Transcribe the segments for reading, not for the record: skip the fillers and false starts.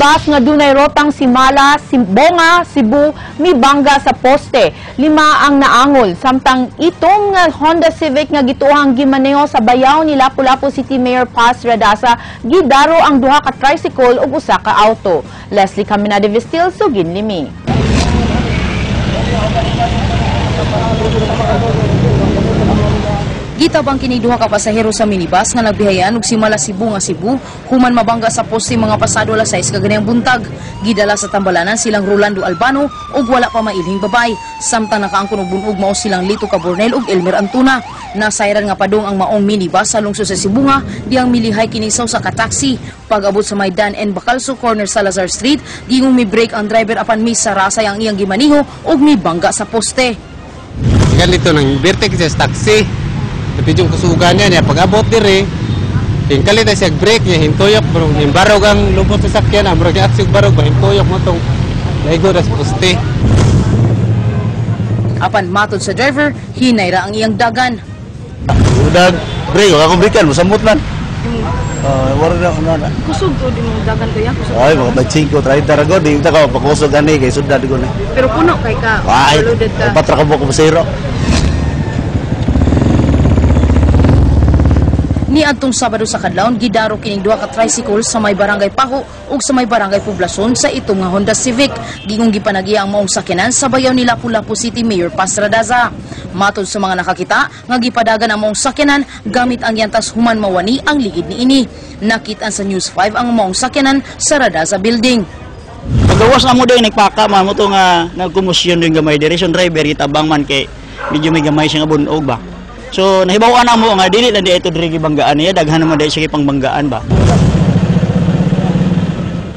Minibus nga dunay rotang Simala, Simbonga, Cebu, mibangga sa poste. Lima ang naangol. Samtang itong Honda Civic nga gituohang gimaneho sa bayaw ni Lapu-Lapu City Mayor Paz Radaza, gidaro ang duha ka tricycle ug usa ka auto. Leslie Caminade Vestil, sugin limi. Gitabang kini duha ka pasahero sa minibus nga nagbihayan og Simala Cebu nga Cebu human mabangga sa poste mga pasado alas 6 kaganayang buntag. Gidala sa tambalanan silang Rolando Albano ug wala pa mailhing babay. Samtang nakaangkon og bunog mao silang Lito Cabornel ug Elmer Antuna. Nasayran nga padung ang maong minibus sa lungsod sa Cebu nga diyang milihay kini sa usa ka taxi. Pag-abot sa Maidan and Bacalso corner Salazar Street, gingong mi break ang driver apan misarasay ang iyang gimaniho ug mibangga sa poste. Ganito nang birtek sa taxi. Pati yung kusugan niya, pag-abot dire, tingkalit na siya break niya, hintuyok, bro, himbarog ang lubot sa sakyan, murag niya aksig barog, ba, hintuyok mo itong laigo na sa poste. Apan matod sa driver, hinayra ang iyang dagan. Udag, break, wala akong breakan, masamot man. Wala na, na. Kusog to, di mo dagan kaya? Kusog. Ay, mga 25, 30 rago, di ta ka, pakusog gani, kay sudad ko na. Pero puno kay ka, ay, patra ka mo kumasiro. Niadtong Sabado sa kadlawon, gidaro kining duha ka tricycle sa may barangay Paho ug sa may barangay Poblacion sa itong nga Honda Civic. Gingong gipanagiya ang maong sakyanan sa bayaw ni Lapu-Lapu City Mayor Paz Radaza. Matod sa mga nakakita, nga gipadagan ang maong sakyanan gamit ang yantas human mawani ang ligid niini. Nakit-an sa News 5 ang maong sakyanan sa Radaza Building. Pagawas na mo doon, nagpaka man mo ito nga nagkumusyon yung gamay. Direction driver, itabang man kay medyo may gamay siya nga bunog ba. So, nahibaw-an na mo nga, dili lang di ito diri gibanggaan niya, daghan naman dahil siya ipang-banggaan ba.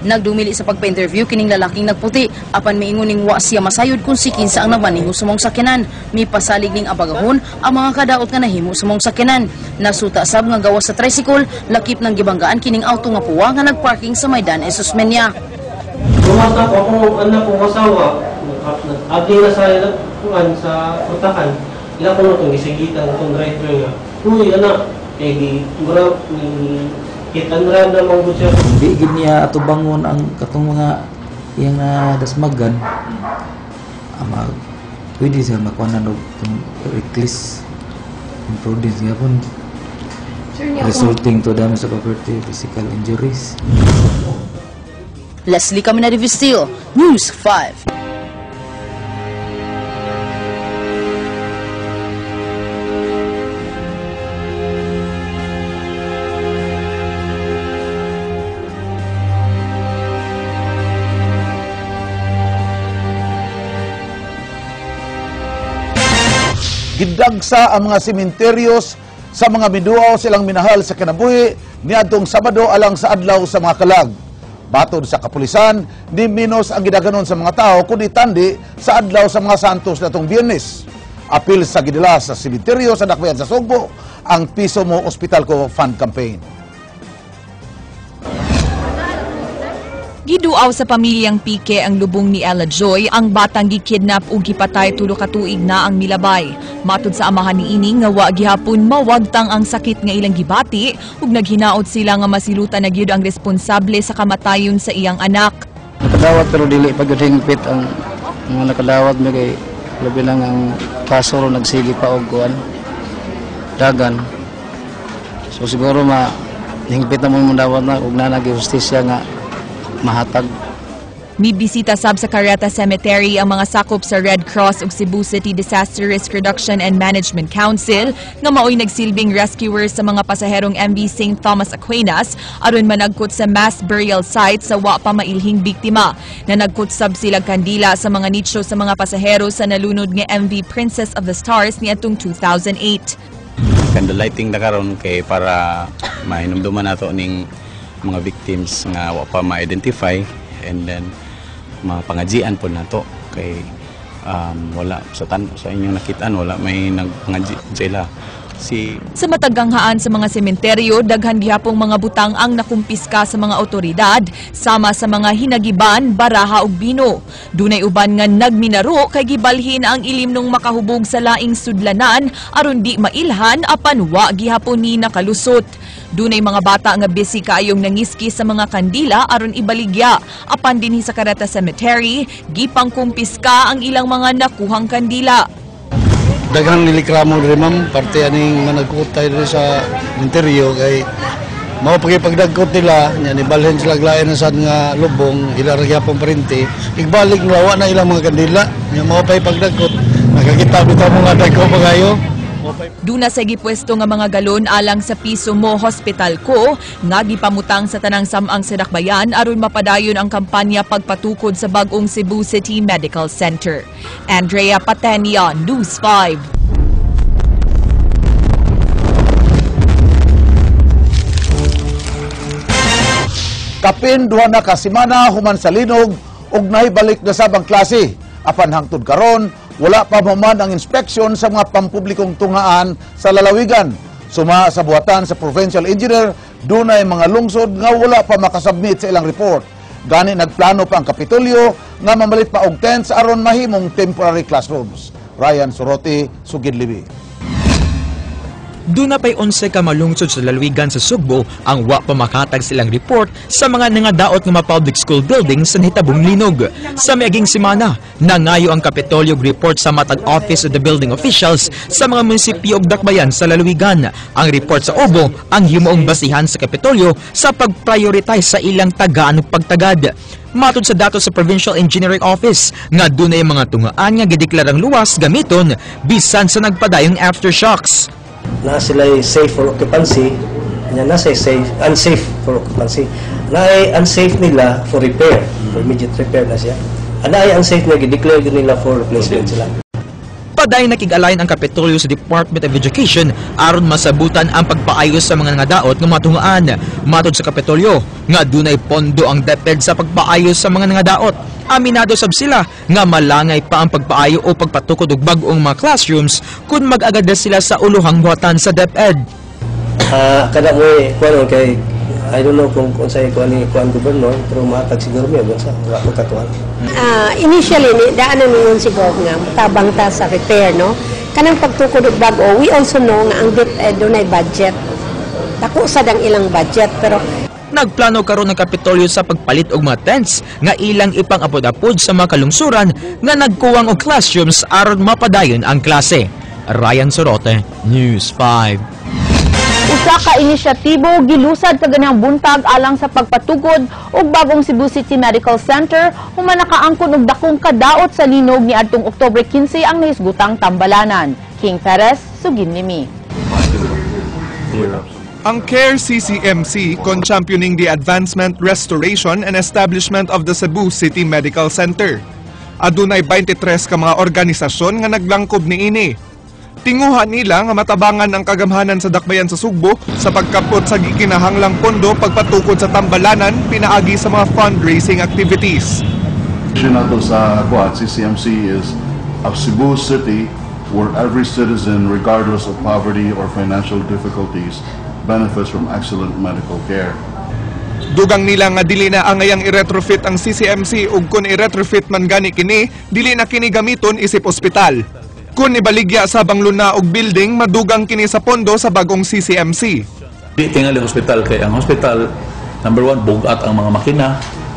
Nagdumili sa pagpa-interview kining lalaking nagputi, apan miingon ning wa siya masayod kung si kinsa ang nagmaneho sa mong sakyanan. Mipasalig ning abagahon ang mga kadaot nga nahimo sa mong sakyanan. Nasuta sab nga gawas sa tricycle, lakip ng gibanggaan kining auto nga puwa nga nagparking sa Maidan e Susmenya. Lumata ko akong anak kong asawa, agi na sa kuan sa putakan. Ila ko itong gisigitan itong driver nga. Uy, anak, eh, di, mura, hitanran na mga siya. Hindi gid niya atubangon ang katong mga iyang dasmagan. Ama, pwede siya makuha na og reckless imprudence nga pun resulting to damage of property, physical injuries. Leslie Caminade Vestil, News 5. Gidagsa ang mga sementeryos sa mga miduaw silang minahal sa kinabuhi niadtong Sabado alang sa adlaw sa mga kalag. Batod sa kapulisan, di minos ang gidaganon sa mga tao kundi tandi sa adlaw sa mga santos natong Biyernes. Apil sa gidala sa sementeryo sa Dakbayan sa Sugbo ang Piso Mo Ospital Ko Fund Campaign. Giduaw sa pamilyang Pique ang lubong ni Ella Joy, ang batang gikidnap ug gipatay tulo ka tuig na ang milabay. Matod sa amahan ni ini nga wa gihapon mawagtang ang sakit nga ilang gibati ug naghinaot sila nga masilutan na gyud ang responsable sa kamatayon sa iyang anak. Nakadawat pero dili pa gyud hingpit ang mga nakadawat mi kay labi lang ang kaso ro nagsige pa og kuan dagan. So siguro ma hingpit na mo dawat na ug nanagi hustisya nga mahatag. Mibisita sab sa Carreta Cemetery ang mga sakop sa Red Cross ug Cebu City Disaster Risk Reduction and Management Council nga maoy nagsilbing rescuers sa mga pasaherong MV St. Thomas Aquinas aron managkot sa mass burial site sa wa pa mailhing biktima. Nanagkot sab sila kandila sa mga nicho sa mga pasahero sa nalunod nga MV Princess of the Stars niadtong 2008. Candle lighting na karon kay para mainumduman nato ning mga victims nga wa pa ma-identify and then mapangajian po nato kay wala sa tan sa inyong nakitaan wala may nagpangaji sa ila. Si Sa mataganghaan sa mga sementeryo, daghan gihapong mga butang ang nakumpiska sa mga otoridad, sama sa mga hinagiban, baraha ug bino. Dunay uban nga nagminaro kay gibalhin ang ilimnong makahubog sa laing sudlanan aron di mailhan, apan wa gihapon ni nakalusot. Dunay mga bata nga busy kaayong nangiski sa mga kandila aron ibaligya. Apan dinhi sa Carreta Cemetery, gipangkumpiska ang ilang mga nakuhang kandila. Daghang nilikramo diri, ma'am, parte aning managkutay diri sa interior kay mao pagipagdagkot nila nya ni balhin sila lain na sad nga lubong ila ra gyapon parinti igbalik nila wa na ilang mga kandila nya mao pay pagdagkot nakakita bitaw mo nga dagko pa kayo. Duna sa gipwesto nga mga galon alang sa "Piso mo, hospital ko" nga gipamutang sa tanang samang sa dakbayan aron mapadayon ang kampanya pagpatukod sa bag-ong Cebu City Medical Center. Andrea Patenia, News 5. Kapin 2 na ka semana human sa linog ug nahibalik na sab ang klase. Apan hangtod karon wala pa maman ang inspection sa mga pampublikong tungaan sa lalawigan. Suma sa buhatan sa provincial engineer, dunay mga lungsod nga wala pa makasubmit sa ilang report. Gani nagplano pa ang Kapitolyo nga mamalit pa og tents aron mahimong temporary classrooms. Ryan Soroti, sugid libi. Duna pay 11 ka malungsod sa lalawigan sa Sugbo ang wa pa makatag silang report sa mga nangadaot nga mga public school buildings sa nahitabong linog. Sa miaging semana, nangayo ang Kapitolyo og report sa matag Office of the Building Officials sa mga munisipyo ug dakbayan sa lalawigan. Ang report sa OBO ang himuong basihan sa Kapitolyo sa pag-prioritize sa ilang tagaan ug pagtagad. Matod sa datos sa Provincial Engineering Office, nga dunay mga tungaan nga gideklarang luwas gamiton bisan sa nagpadayong aftershocks. Na sila safe for occupancy, nya na say safe, unsafe for occupancy. Na ay unsafe nila for repair, for immediate repair na siya. Ana ay unsafe na gi-declare gyud nila for replacement sila. Padayon nakig-alayon ang Kapitolyo sa Department of Education aron masabutan ang pagpaayos sa mga nangadaot nga mga tungaan. Matod sa Kapitolyo, nga dunay pondo ang DepEd sa pagpaayos sa mga nangadaot. Aminado sab sila nga malangay pa ang pagpaayo o pagpatukod og bag-ong mga classrooms kung mag-agad na sila sa uluhang buhatan sa DepEd. Kada mo eh, kuan kay I don't know kung unsay kuan ni kuan gobernador, pero matag siguro mi sa wa ko katuan. Initially ni daan na ningon si Gov nga tabang ta sa repair, no, kanang pagtukod og bag-o. We also know nga ang DepEd dunay budget, dako sad ang ilang budget, pero Nagplano karon ng Kapitolyo sa pagpalit og mga tents nga ilang ipang-apod-apod sa mga kalungsuran nga nagkuwang og classrooms aron mapadayon ang klase. Ryan Sorote, News 5. Usa ka inisyatibo gilusad kaganang buntag alang sa pagpatukod og bagong Cebu City Medical Center human nakaangkon og dakong kadaot sa linog niadtong Oktubre 15 ang nahisgutang tambalanan. King Perez, sugid nimi. Ang CARE CCMC kon championing the advancement, restoration and establishment of the Cebu City Medical Center. Adunay 23 ka mga organisasyon nga naglangkob niini. Tinguha nila nga matabangan ang kagamhanan sa dakbayan sa Sugbo sa pagkapot sa gikinahanglang pondo pagpatukod sa tambalanan pinaagi sa mga fundraising activities. Vision nato sa kuan CCMC is of Cebu City where every citizen, regardless of poverty or financial difficulties, benefits from excellent medical care. Dugang nila nga dili na angayang i-retrofit ang CCMC ug kung i-retrofit man gani kini, dili na kini gamiton isip ospital. Kung ibaligya sa bangluna og building, madugang kini sa pondo sa bagong CCMC. Di tingali hospital kay ang hospital, number one, bugat ang mga makina,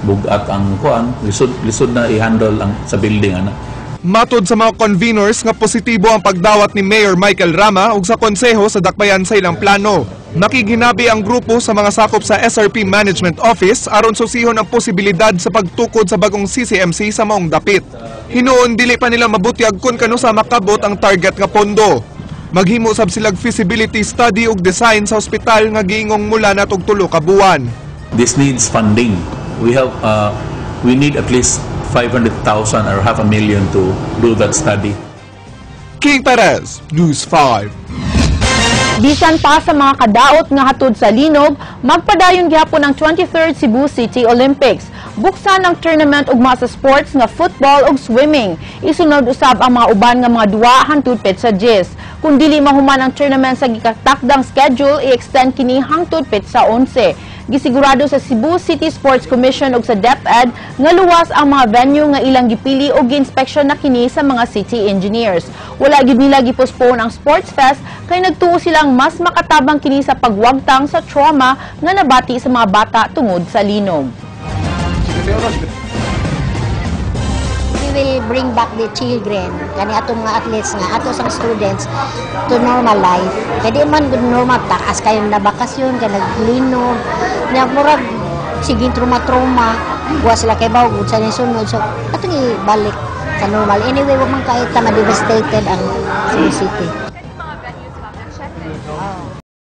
bugat ang kuan, lisod lisod na i-handle ang sa building ana. Matod sa mga conveners nga positibo ang pagdawat ni Mayor Michael Rama ug sa konseho sa dakbayan sa ilang plano. Nakiginabi ang grupo sa mga sakop sa SRP Management Office aron susihon ang posibilidad sa pagtukod sa bagong CCMC sa maong dapit. Hinuon dili pa nila mabutyag kung kanusa makabot ang target nga pondo. Maghimo sab silag feasibility study ug design sa ospital nga giingong mula na 3 ka buwan. This needs funding. We need at least 500,000 or half a million to do that study. King Perez, News 5. Bisan pa sa mga kadaot nga hatod sa linog, magpadayon gihapon ang 23rd Cebu City Olympics. Buksan ang tournament ugma sa sports nga football ug swimming. Isunod usab ang mga uban nga mga duwa hangtod petsa 10. Kung dili mahuman ang tournament sa gikatakdang schedule, i-extend kini hangtod petsa 11. Gisigurado sa Cebu City Sports Commission ug sa DepEd nga luwas ang mga venue nga ilang gipili og giinspeksyon na kini sa mga city engineers. Wala gid nila gipostpone ang Sports Fest kay nagtuo silang mas makatabang kini sa pagwagtang sa trauma nga nabati sa mga bata tungod sa linog. We will bring back the children, kani atong mga athletes nga, ato sang students to normal life. Kay di man gud normal, taas kayo na bakasyon, kay naglinog. Nya murag sige trauma-trauma, wa sila kay baw sa ni sunod. So atong ibalik sa normal. Anyway, wa man kay ta ma-devastated ang Cebu City.